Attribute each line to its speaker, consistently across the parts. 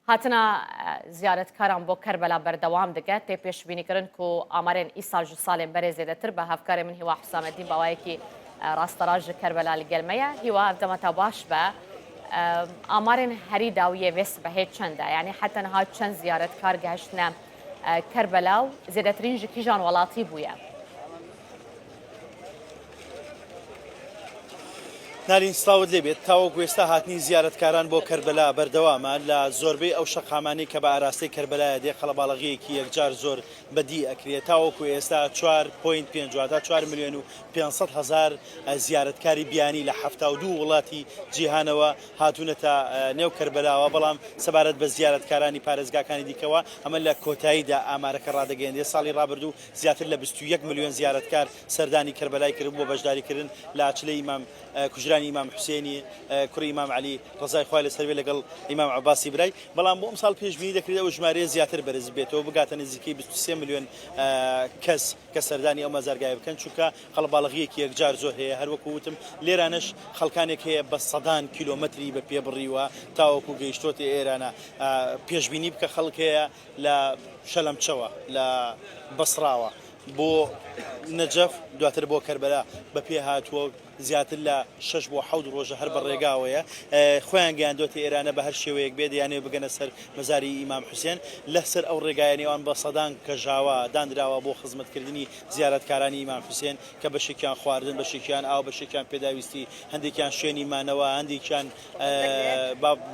Speaker 1: هاتنا زیارەتکاران بۆ کەربەلا بەردەوام دکە، تێ پێشبینیکردن کو ئامارێن ئیسال ژ سالێن بەرێ زێدەتر بە. هەڤکارێ من هیوا حوسامەدین باوایەکی ڕاستەڕاست ژ کەربەلا لگەل مەیە. هیوا ئەڤ دەمە تا باش بە. ئامارێن هەری داویێ ڤێ سبەهێ چەندە؟ یانی حەتە نها چەند زیارەتکار گەهشتنە کەربەلا و زێدەترین ژ کیژان وەڵاتی بویە؟
Speaker 2: نارین سڵاوت لێبێت تاوەکو ئێستا هاتنی زیارەتکاران بۆ کەربەلا بەردەوامە لە زۆربەی ئەو شەقامانەی کە بە ئاراستەی کەربەلایە دێ قەڵەباڵغییەکی یەکجار زۆر بەدی ئەکرێت تاوەکو ئێستا 4.5 واتە 4 ملیۆن و 500 هەزار زیارەتکاری بیانی لە 72 وڵاتی جیهانەوە هاتوونەتە نێو کەربەلاوە بەڵام سەبارەت بە زیارەتکارانی پارێزگاکانی دیکەوە ئەمە لە کۆتاییدا ئامارەکە ڕادەگەیەندرێت ساڵی ڕابردوو زیاتر لە 21 ملیۆن زیارەتکار سەردانی کەربەلای کرد بۆ بەشداریکردن لە چلەی ئیمام کوژرانی ئیمام حوسێنی کوڕی ئیمام عەلی ڕەزای خوای لەسەر بێت لەگەڵ ئیمام عەباسی برای، بەڵام بۆ ئەمساڵ پێشبینی دەکرێت ئەو ژمارەیە زیاتر بەرز بێتەوە بگاتە نزیکەی 23 ملیۆن کەس کە سەردانی ئەو مەزارگایە بکەن، چونکە قەڵەباڵغییەکی یەکجار زۆر هەیە، هەروەکو وتم لێرانەش خەڵکانێک هەیە بە سەدان کیلۆمەتری بە پێ بڕیوە تاوەکو گەیشتۆتە ئێرانە، پێشبینی بکە خەڵک هەیە لە شەلەمچەوە لە بەسڕاوە بۆ نەجەف دواتر بۆ کەربەلا بە پێ هاتووە و زیاتر لە شەش بۆ حەوت ڕۆژە هەر بە ڕێگاوەیە خۆیان گەیاندۆتە ئێرانە بە هەر شێوەیەک بێت یانەوێ بگەنە سەر مەزاری ئیمام حوسێن لەسەر ئەو ڕێگایە نێوان بە سەدان کەژاوە دانراوە بۆ خزمەتکردنی زیارەتکارانی ئیمام حوسێن کە بەشێکیان خواردن بەشێکیان ئاو بەشێکیان پێداویستی هەندێکیان شوێنی مانەوە هەندێکیان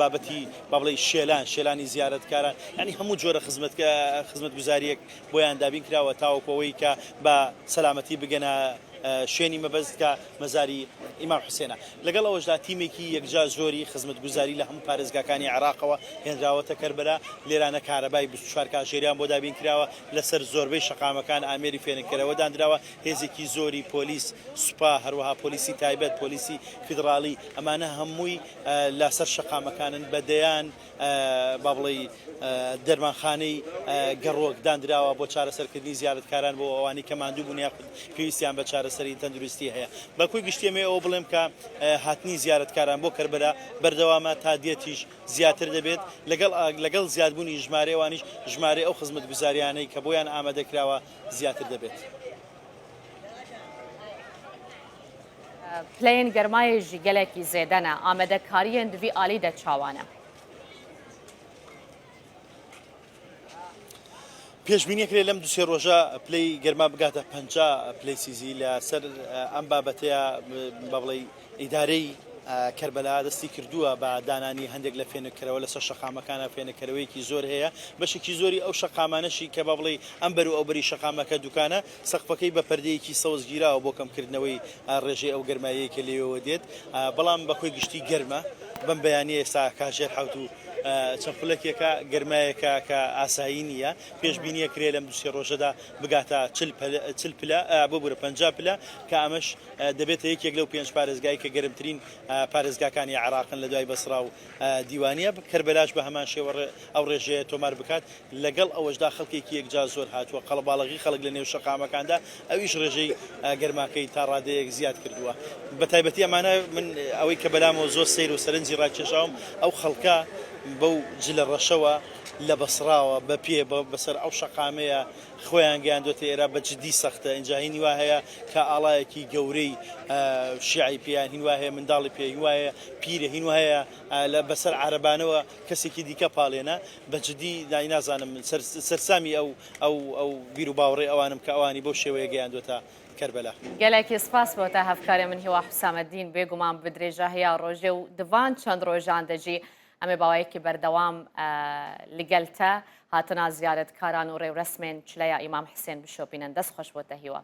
Speaker 2: بابەتی با بڵێی شێلان شێلانی زیارەتکاران یانی هەموو جۆرە خزمەت خزمەتگوزارییەک بۆیان دابین کراوە تاوەکو ئەوەی کە بە سەلامەتی بگەنە شوێنی مەبەست کە مەزاری ئیمام حوسێنە. لەگەڵ ئەوەشدا تیمێکی یەکجار زۆری خزمەتگوزاری لە هەموو پارێزگاکانی عێراقەوە هێنراوەتە کەربەلا، لێرانە کارەبای 24 کاژێریان بۆ دابین کراوە، لەسەر زۆربەی شەقامەکان ئامێری فێنککەرەوە دانراوە، هێزێکی زۆری پۆلیس، سوپا، هەروەها پۆلیسی تایبەت، پۆلیسی فیدڕاڵی، ئەمانە هەمووی لەسەر شەقامەکانن، بە دەیان با بڵێی دەرمانخانەی گەڕۆک دانراوە بۆ چارەسەرکردنی زیارەتکاران بۆ ئەوانەی کە ماندوو بوون یاخود پێویستیان بە چارەسەری تەندروستی هەیە. بە کۆی گشتی ئەمەوێ ئەوە بڵێم کە هاتنی زیارەتکاران بۆ کەربەلا بەردەوامە تا دێتیش زیاتر دەبێت، لەگەڵ لەگەڵ زیادبوونی ژمارەی ئەوانیش ژمارەی ئەو خزمەتگوزاریانەی کە بۆیان ئامادەکراوە زیاتر دەبێت.
Speaker 1: پلەیên germayê jî gelekî zêde ne. Amadekariyên di vî alî de çawa ne?
Speaker 2: پێشبینی کرێ لەم دوسێ ڕۆژە پلەی گەرما بگاتە 50 پلەی سیزی لەسەر ئەم بابەتەیە بە بڵێ ئیدارەی کەربەلا دەستی کردووە بە دانانی هەندێک لە فێنککەرەوە لەسەر شەقامەکانە فێنککەرەوەیەکی زۆر هەیە بەشێکی زۆری ئەو شەقامانەشی کە بە بڵێ ئەم بەر و ئەو بەری شەقامەکە دوکانە سەقفەکەی بە پەردەیەکی سەوز گیراوە بۆ کەمکردنەوەی ڕێژەی ئەو گەرمایەی کە لێوەوە دێت، بەڵام بە کۆی گشتی گەرمە، بەم بەیانییە ئێستا کاژێر حەوت و چەند خولەکێکە، گەرمایەکە کە ئاسایی نییە، پێشبینی ئەکرێ لەم دوو سێ ڕۆژەدا بگاتە 40 پلە، ببورە 50 پلە، کە ئەمەش دەبێتە یەکێک لەو پێنج پارێزگای کە گەرمترین پارێزگاکانی عێراقن لە دوای بەسڕا و دیوانیە، کەربەلاش بە هەمان شێوە ئەو ڕێژەیە تۆمار بکات، لەگەڵ ئەوەشدا خەڵکێکی یەکجار زۆر هاتووە، قەڵەباڵغی خەڵک لە نێو شەقامەکاندا، ئەویش ڕێژەی گەرماکەی تا ڕادەیەک زیاد کردووە. بە تایبەتی ئەمانە من ئەوەی کە بەلامەوە زۆر سەیر و سەرنجی ڕاکێشاوم، ئەو خەڵکە بەو جلە ڕەشەوە لە بەسڕاوە بە پێ بەسەر ئەو شەقامەیە خۆیان گەیاندۆتە ئێرە، بە جدی سەختە. ئینجا هینی وا هەیە کە ئاڵایەکی گەورەی شیعەی پێیان، هین وا هەیە منداڵی پێ، هین وا هەیە پیرە، هین وا هەیە لە بەسەر عارەبانەوە کەسێکی دیکە پاڵێنە. بە جدی نازانم سەرسامی ئەو ئەو ئەو بیروباوەڕەی ئەوانم کە ئەوانی بەو شێوەیە گەیاندۆتە کەربەلا.
Speaker 1: گەلەکی سپاس بۆ تە هەڤکارێ من هیوا حوسامەدین بێگومان bi درێژاهیا ڕۆژێ و di van چەند ڕۆژان دە ژی ئەمێ باوایەکی بەردەوام لگەل تە هاتنا زیارەتکاران و ڕێورەسمێن چلەیا ئیمام حسێن بشۆپینن دەست خوەش بۆ تە هیوا.